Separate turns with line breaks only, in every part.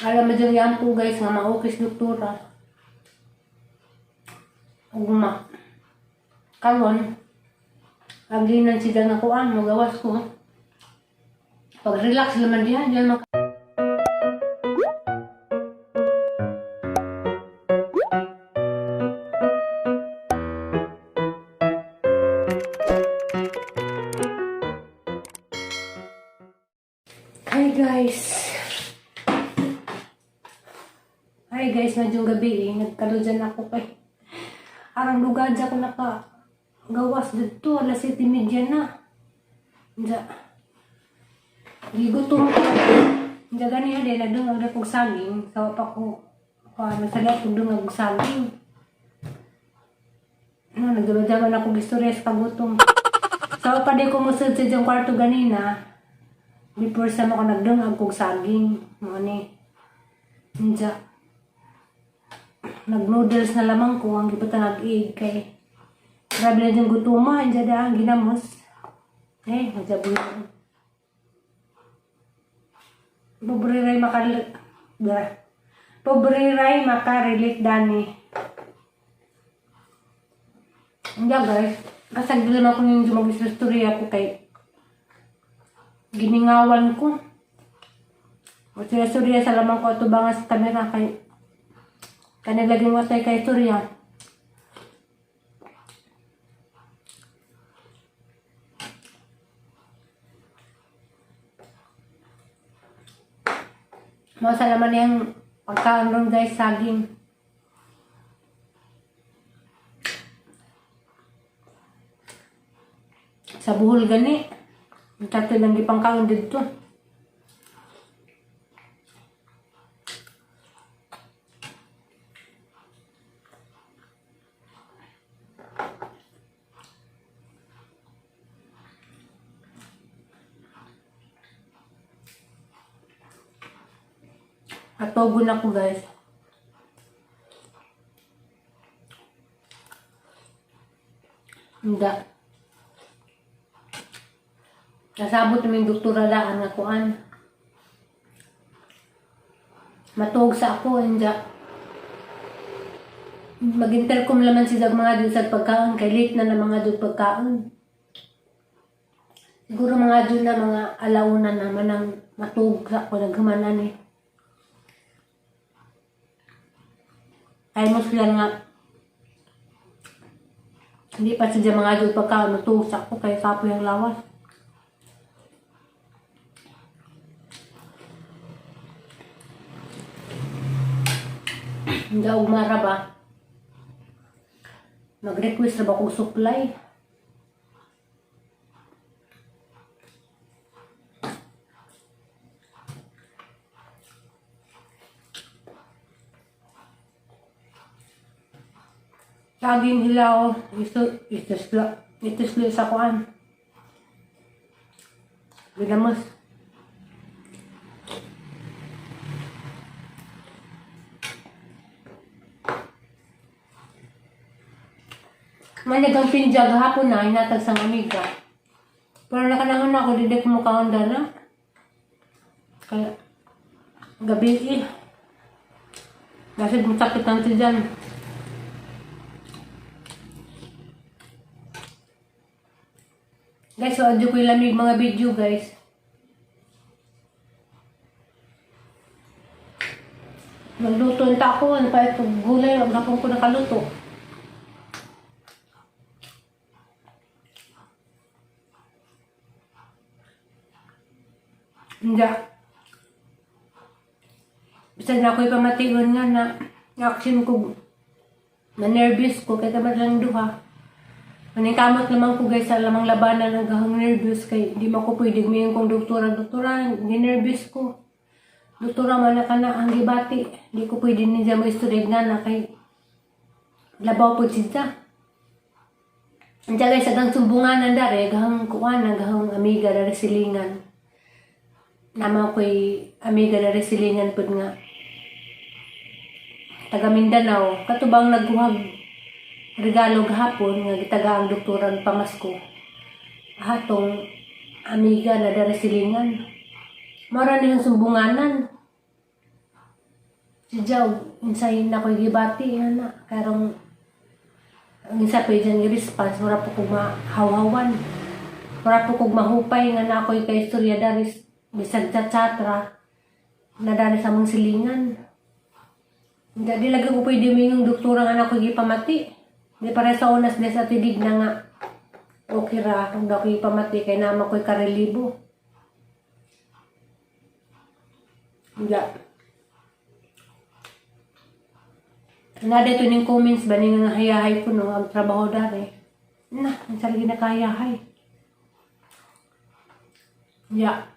Alam mo dyan yan po, guys, nga maukis doktora. Ugma. Karon, aginan sila nga kuan, magawas ko. Pag relax naman diyan, diyan mak. Hi guys! Hi guys, medyo gabi eh. Nagkaludyan ako kay. Arang lugar dyan ako naka gawas dito. Alas 7:30 na. Diya. Gigutom ko. Diya gani ha, dahil nagdungag na kong saging. Sawa pa ko. Kuha, nasagat kong dungag og saging. Ano, nagdabadaman ako istorya sa kagutom. Sawa pa di ko musud sa diyang kwarto ganina. Before sa mo ko nagdungag kong saging. Mga ni. Diya. Nag-noodles na lamang ko ang gibutang ag-egg kay grabe na diyang gutuma, andiyan na ang ginamos. Eh, nadyaboy ko. Pobre ray maka. Pobre ray makarelate dani. Hindi guys, kasag di lang ako yung mag-istorya ko kay giningawan ko. O siya surya sa lamang ko ato bangas kamera kay kanila laging watay kay surya. Mao sa laman niyang pagkaon ron guys, saging. Sa buhol gani. Ang tatlo lang gipangkaon dito. Atogon ako, guys. Hindi. Nasabot namin doktora daan nga kuan. Matuog sa ako, hindi. Mag-intercom laman si dag mga dun sa pagkaon, kay late na na mga dun pagkaon. Siguro mga dun na mga alauna naman ang matuog sa ako naghumanan eh. Ay mo sila nga hindi pa siya mga dun pagkaon, matuog sa ako kay kapoy ang lawas. Hindi ako mara ba? Mag-request na ba akong supply? Saging hilaw, ito, ito, ito sa kuan. Ginamos. Manyag ang pinjag hapon na, inatag sa amiga. Pero nakanangon ako, di ko mukhaon na. Kaya, gabi eh. Kasi masakit ang tiyan. Guys, so adyo ko yung lamig mga video, guys. Magluto na ako, ano pa gulay, wag na ko nakaluto. Hindi. Bisan na ako ipamation nga na action ko na nervous ko kaya kamar lang duha. Maningkamot naman ko guys sa lamang labanan ang gahang nervous kay di mo ko pwede gumayon kong doktora, doktora, nervous ko. Doktora man na ka na ang gibati. Di ko pwede niya mo istorya nga na kay labaw po siya. Andiyan guys, agang sumbunganan dare, gahang kuan, gahang amiga dare silingan. Nama ko'y amiga dare silingan pud nga. Taga Mindanao, katubang nagkuhag regalo gahapon nga gitaga ang doktoran pamasko. Hatong amiga na dare silingan. Mara niyang sumbunganan. Si Jaw, insay na ko'y gibati, ana. Karong, ang isa pa dyan i-response, wala po kong mahawhawan. Wala po kong mahupay nga na ako'y kay istorya daris, bisag tsatsatra, na dari sa mong silingan. Hindi, di lagi ko pwede mingong doktora nga na ako'y gipamati. Di pare sa unas des at tidig na nga, okay ra, kung daw ako'y ipamati, kay nama ko'y karelibo. Hindi. Na dito ning comments ba ni nga hayahay ko no ang trabaho dari. Na, ang sarili na kahayahay. Ya.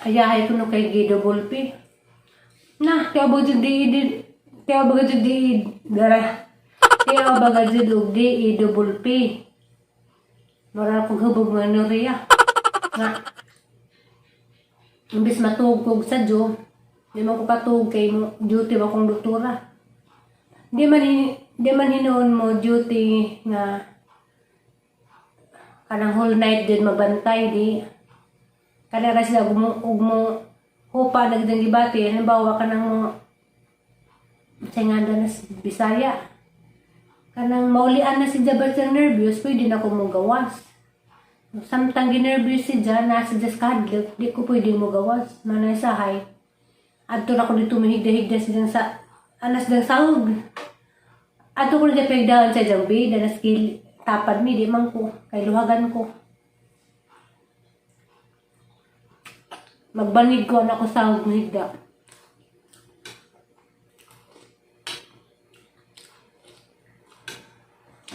Hayahay ko no kay Guido Volpi. Na, kaya ba jud di kaya ba jud di dara. Kaya ba jud og di double P. Mura kong hubog mga noriya. Nga. Imbis matuog kog sa jo, di man ko katuog kay mo duty ba kong doktora. Di man hinuon mo duty nga kanang whole night din magbantay di kada ra sila ug mo hupa nagdang gibati, halimbawa kanang mo sa nga na sa Bisaya kanang maulian na si Jabat sa nervous, pwede na ko mo gawas. Samtang ginervyos si Jan na si Jas kahadlok, di ko pwede mo gawas manay sahay adto ra ko dito mahigda-higda siya sa anas ng sahog. Ato ko na pagdahan sa jambi, danas kil tapad mi, di man ko, kay luhagan ko. Magbanig ko anak ko sahog mahigda.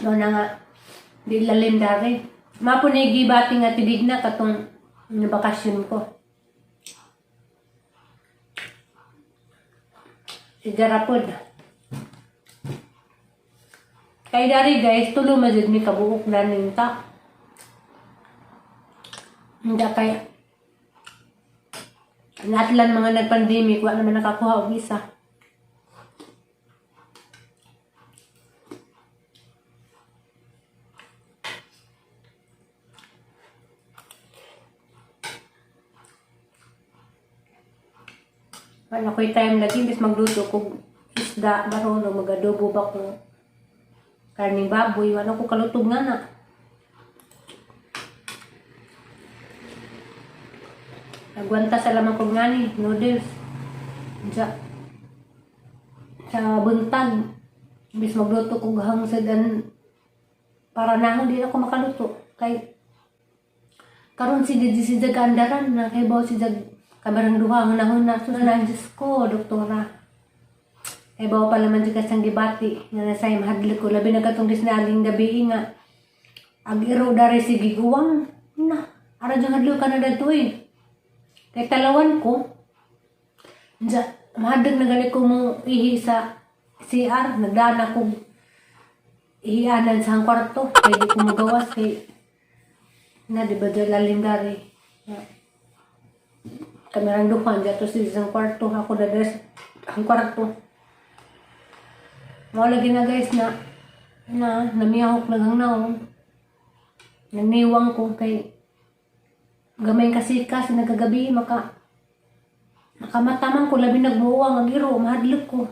No na nga, di lalim dari. Mapo na gibati nga tidig na katong bakasyon ko. Si Jarapod. Kay dari guys, tulo man jud mi kabuok na ta. Hindi kay natlan mga nagpandemic, wala naman nakakuha og isa. Wala ko'y time lagi, imbes magluto kog isda, baron o mag-adobo ba ko karning baboy, wala ko kalutog nga na. Nagwanta sa lamang kog ngani, noodles. Sa, sa buntag, imbes magluto kog hangsadan para na di ako makaluto. Kay karon si Didi si Jag andaran na kay bawo si Jag kabarang duha ang nahuna sus na Diyos ko doktora. Kay bawo pa naman jud kasang gibati nga nasay mahadlok ko labi na katong disnaging gabi nga ag iro dari si giguwang na ara jud hadlok ka na dadto eh. Kay talawan ko ja mahadlok na gali ko mo ihi sa CR, nagdana ko ihianan sa kwarto kay di ko magawas kay na di ba dyan lalim dari. Ya. Kamerang duhan dyan sa isang kwarto ako na dress ang kwarto. Mao lagi na guys na na namiyahok na naong. Naniwang ko kay gamay kasi kasi nagkagabi maka makamataman ko labi nagmuwang ang iro mahadlok ko.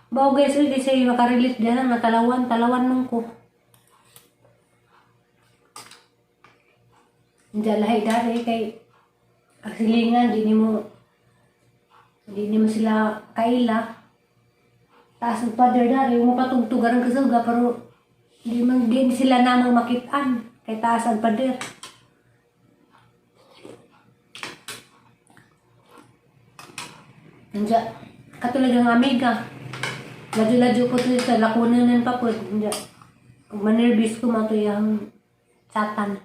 Bao guys, uy, kasi makarelate diyan nga talawan, talawan nung ko. Hindi lahi dari kay ang silingan di nimo sila kaila. Taas ang father dari mo patugtugan ang kasuga pero di man di sila namang makitaan kay taas ang pader. Nandiya, katulad ng amiga. Ladyo-ladyo ko to sa lakunanan pa po. Nandiya, kung manervous ko mato yung satan.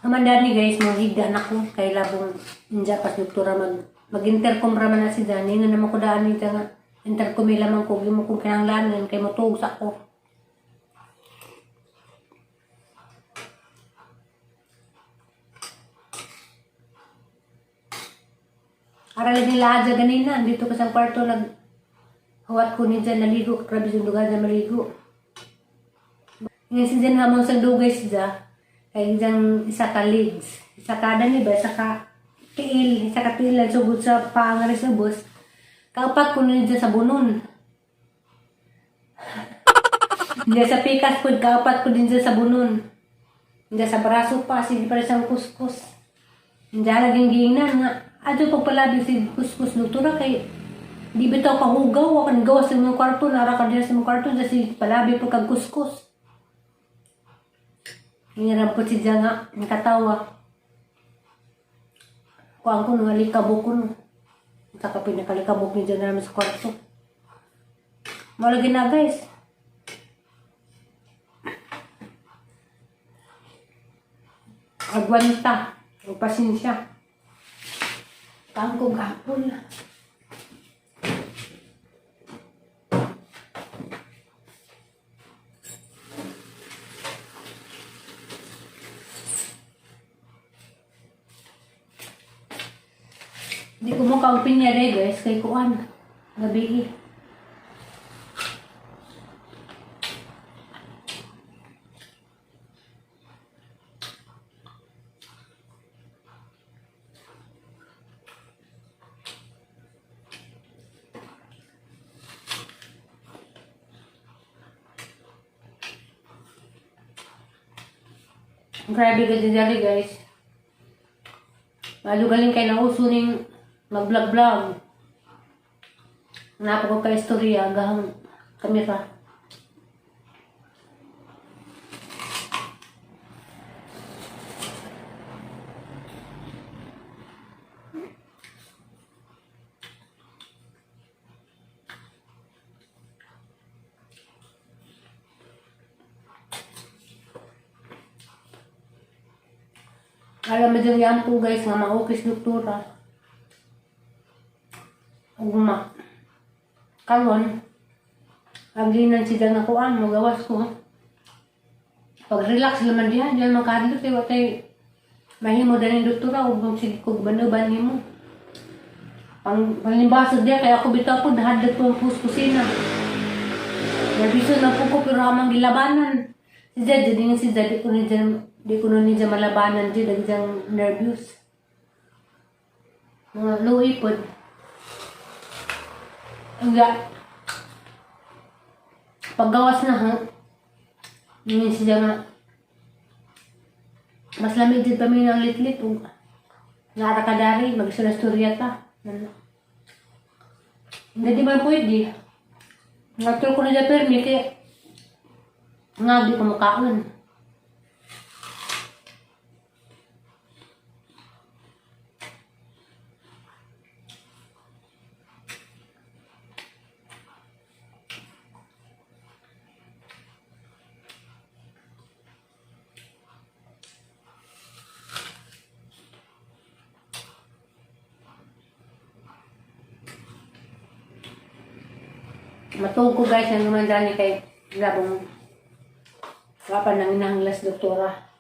Hamanda ni guys, mga higda na ko kay labong inja pas doktora mag intercom ra man na si Dani nga naman ko daan ni nga intercom lamang ko mo kung kinahanglan kay motuog sa ko. Aral nila adya ganina, dito ko sa kwarto nag huwat ko ni dyan naligo, grabe sa lugar na maligo. Ngayon si Jen hamon sa dugay siya, kay diyang isa ka legs, isa ka dani ba, isa ka tiil, isa ka tiil lang sugod sa paangaris sa bus. Kaupat ko niya sa bunon. Hindi sa pikas po, kaupat ko din dyan sa bunon. Hindi sa braso pa, sige pa rin siyang kuskus. Hindi laging giingnan nga. Adyo pagpalabi si kuskus doktora kay di bitaw kahugaw, akan gawas sa mga kwarto, nara ka din sa mga kwarto, dyan si palabi po kag kuskus. Hingiram po si Diya nga, nakatawa. Kuhaan ko nung alikabok ko no. Saka pinakalikabok ni Diya namin sa kwarto. Malagi na, guys. Agwanta. O pasensya. Tangkog hapon. Hindi ko mukha ang pinya rin, guys, kay kuan. Gabi eh. Grabe ka dyan dali, guys. Lalo galing kay nauso ning mag-vlog-vlog. Napako ka istorya gahang kamera. Alam mo dyan yan po, guys, nga maukis doktora. Ugma. Karon, aginan sila nga kuan, magawas ko. Pag relax naman diyan, diyan makadlo kay wa tay mahimo dani doktora ug kung sige kog banuban nimo. Pang panlimbasod diya kay ako bitaw po nahadlok po ang kuskusina. Nerbiso na po ko pero amang gilabanan. Si Zed, di nga si Zed, di ko na niya malabanan di, daging nervous. Mga luwi po. Ang paggawas na ha, yun siya nga, mas lamig din pa mi ng litlit. Ug nara ka dari, mag-istorya ta. Ano? Hindi di ba pwede? Ngatul ko na dyan permi, kaya nga di ko makaon. Matuog ko, guys, ang naman dani kay labong kapan nang inahanglas doktora.